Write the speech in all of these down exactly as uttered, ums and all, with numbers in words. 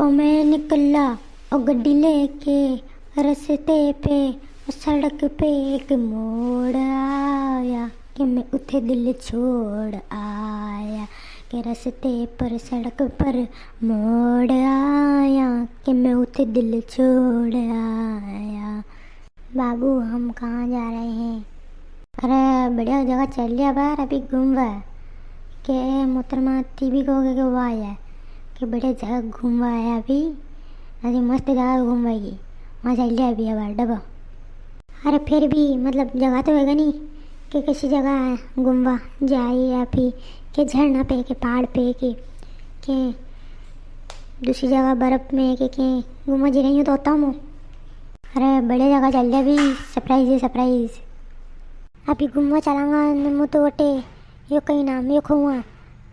ओ मैं निकला ओ गड्डी लेके रस्ते पे, ओ सड़क पे एक मोड़ आया कि मैं उठे दिल छोड़ आया, कि रस्ते पर सड़क पर मोड़ आया कि मैं उठे दिल छोड़ आया। बाबू, हम कहाँ जा रहे हैं? अरे, बढ़िया जगह चल लिया बार अभी घूमवा। के मोहतरमा थी भी कहोगे कि वाह यार, के बढ़िया जगह घूमवा आया अभी। अरे, मस्त जगह घूमवा की, वहाँ चल लिया अभी बार डबो। अरे, फिर भी, मतलब, जगह तो होगा नी, के कैसी जगह है घूमवा जाए, या फिर के झरना पे, के पहाड़ पे, के, के दूसरी जगह बर्फ में, के, के घूमवा जी रही हूँ तो होता हूँ। अरे, बड़े जगह चल जा भी, surprise है, surprise। अभी घूमवा चलांगा ने मु तो वटे, यो कई नाम, यो खाऊंगा,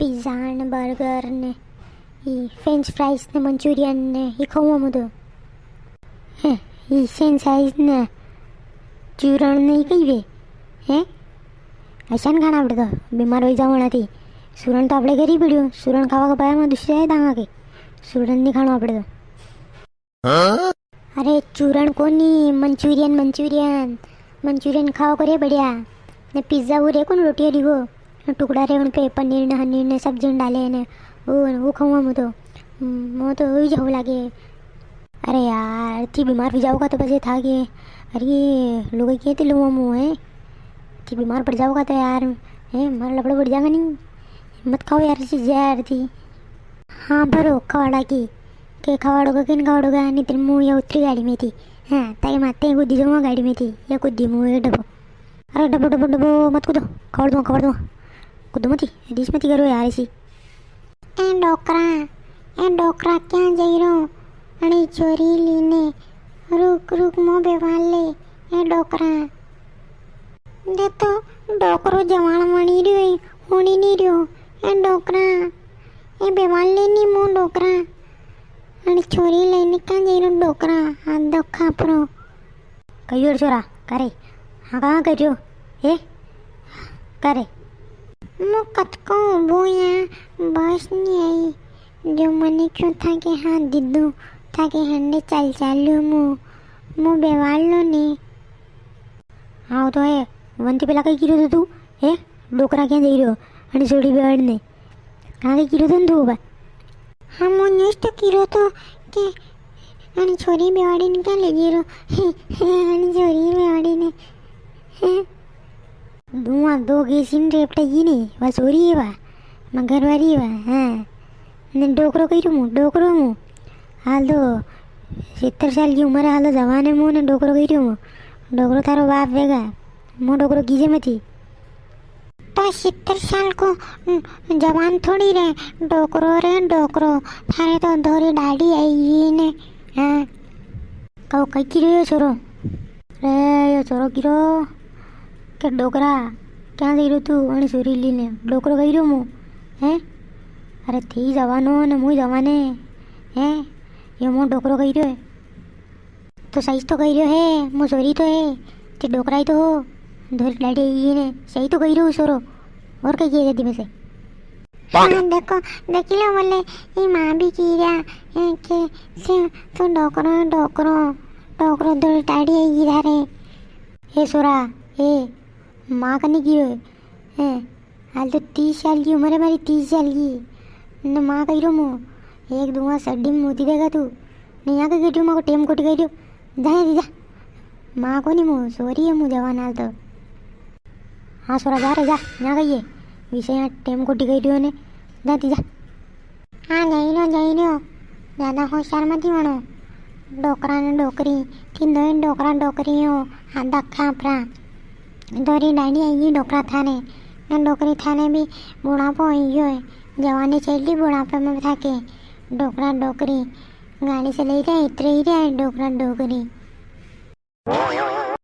pizza ने burger ने, ई French fries ने, Manchurian ने, ई खाऊंगा मु तो। हैं, ई French fries ने, चूरण ने, ई कई वे? हैं? ऐसा नी खाना पड़े तो, बीमार हो जावणा थी। सूरण तो आपणे घर ही पड़ियो, सूरण खावा के पाया में दूसरे आए दांगा के। सूरण नी खाना पड़े तो। अरे चूरण कोनी, Manchurian, Manchurian। Manchurian खाओ करे बढ़िया। ने pizza वो रे कोनी रोटी वाली वो, टुकड़ा रे उन पे पनीर ने हनीर ने सब्जी ने डाले ने, वो, वो खाऊंगा मु तो। हम्म, मु तो वही जाऊ लागे। अरे यार, थी बीमार भी जाओगा तो बजे था के, अरे लोग कहते लो मु है, थी बीमार पड़ जाओगा तो यार, हैं, मारा लफड़ा बढ़ जाएगा नी। मत खाओ यार चीज यार थी। हाँ भरो खवाड़ा की, के खवाड़ोगा, किन खवाड़ोगा, नी तो मु या उतरी गाड़ी में थी। हाँ, ताई माते कूदी जाऊंगा गाड़ी में थी, या कूदी मु ये डबो। अरे डबो, डबो, डबो, मत कूदो, खवाड़ दूंगा, खवाड़ दूंगा। कूदो मती, रीस मती करो यार ऐसी। ए डोकरा, ए डोकरा, क्या जाई रो? अणी छोरी लीने, रुक, रुक, मो बेवाल ले, ए डोकरा। दे तो, डोकरो जवान वणी रियो है, हुणी नी रियो। ए डोकरा, ए बेवाल ले नी मो डोकरा। अणी छोरी लेने क्या जाई रो डोकरा, हाथ दो खापरो। कई रो छोरा, करे? हाँ, कहाँ कर रियो? ए? करे? मु कतको उबो या, बस नी आई। जो मने क्यों था के हाँ दीदू, था के हंडे चाल चालू मु, मु बेवाल लो ने। हाँ, वो तो है। वंती पेला कई किरो तो तू, ए? डोकरा क्या दे रियो? अने छोड़ी बेवाड़ ने। कहाँ के किरो तो तू बा? हाँ, मु न्यूज तो किरो तो के अने छोरी बेवाड़ी ने क्या ले गिरो? अने छोरी बेवाड़ी ने। धुआं दो गैस इन रेपटा ये नहीं, वा छोरी है वा, मैं घर वाली है वा, हाँ। ने डोकरो कही रू मु, डोकरो मु। हाल तो सत्तर साल की उम्र है, हाल तो जवान है मु, ने डोकरो कही रू मु। डोकरो थारो बाप वेगा, मु डोकरो कीजे मती। तो सत्तर साल को, न, जवान थोड़ी रे, डोकरो रे, डोकरो। थारे तो धोरी डाढ़ी आई ने। हाँ। कहो, कई की रह्यो छोरो? रे, यो छोरो किरो के डोकरा, क्या दे रो तू? अणी छोरी ली ने, डोकरो कही रो मु, हैं? अरे, थी जवानो ने मुई जवाने, हैं? यो मु डोकरो कही रो है। तो सही तो कही रियो है, मु छोरी तो है, ते डोकरा ही तो हो, धोरी डाढ़ी ये ने, सही तो कही रियो छोरो, और कई किए जदी में से। हाँ, देखो, देखी लो बोले, ये माँ भी की रिया, ए, के, से, तू डोकरो, डोकरो, डोकरो धोरी डाढ़ी है ये धारे। ए छोरा, ए, माँ कने कियो है, हैं? हाल तो तीस साल की उम्र है मारी, तीस साल की। ने माँ कही रो मु, एक दुआ सड्डी में मूती देगा तू। ने यहाँ के कही रियो, माँ को टेम खोटी कही रियो। जा यहाँ जा। माँ को नी मु, छोरी है मु जवान हाल तो। हाँ, छोरा जा रे, जा, यहाँ कही है। विषय यहाँ टेम खोटी कही रियो ने। जा ती जा। हाँ, जई रियो, जई रियो। ज्यादा होशियार मती बणो। डोकरा ने डोकरी, थी दोई डोकरा डोकरी हो, हाथ दो खापरा। धोरी डाढ़ी आई गी डोकरा थाने, ने डोकरी थाने भी बुढ़ापो आई गयो है। जवानी चढ़ी बुढ़ापे में थाके। डोकरा डोकरी, गाड़ी चलाई रिया, इतरे ही रिया है डोकरा डोकरी।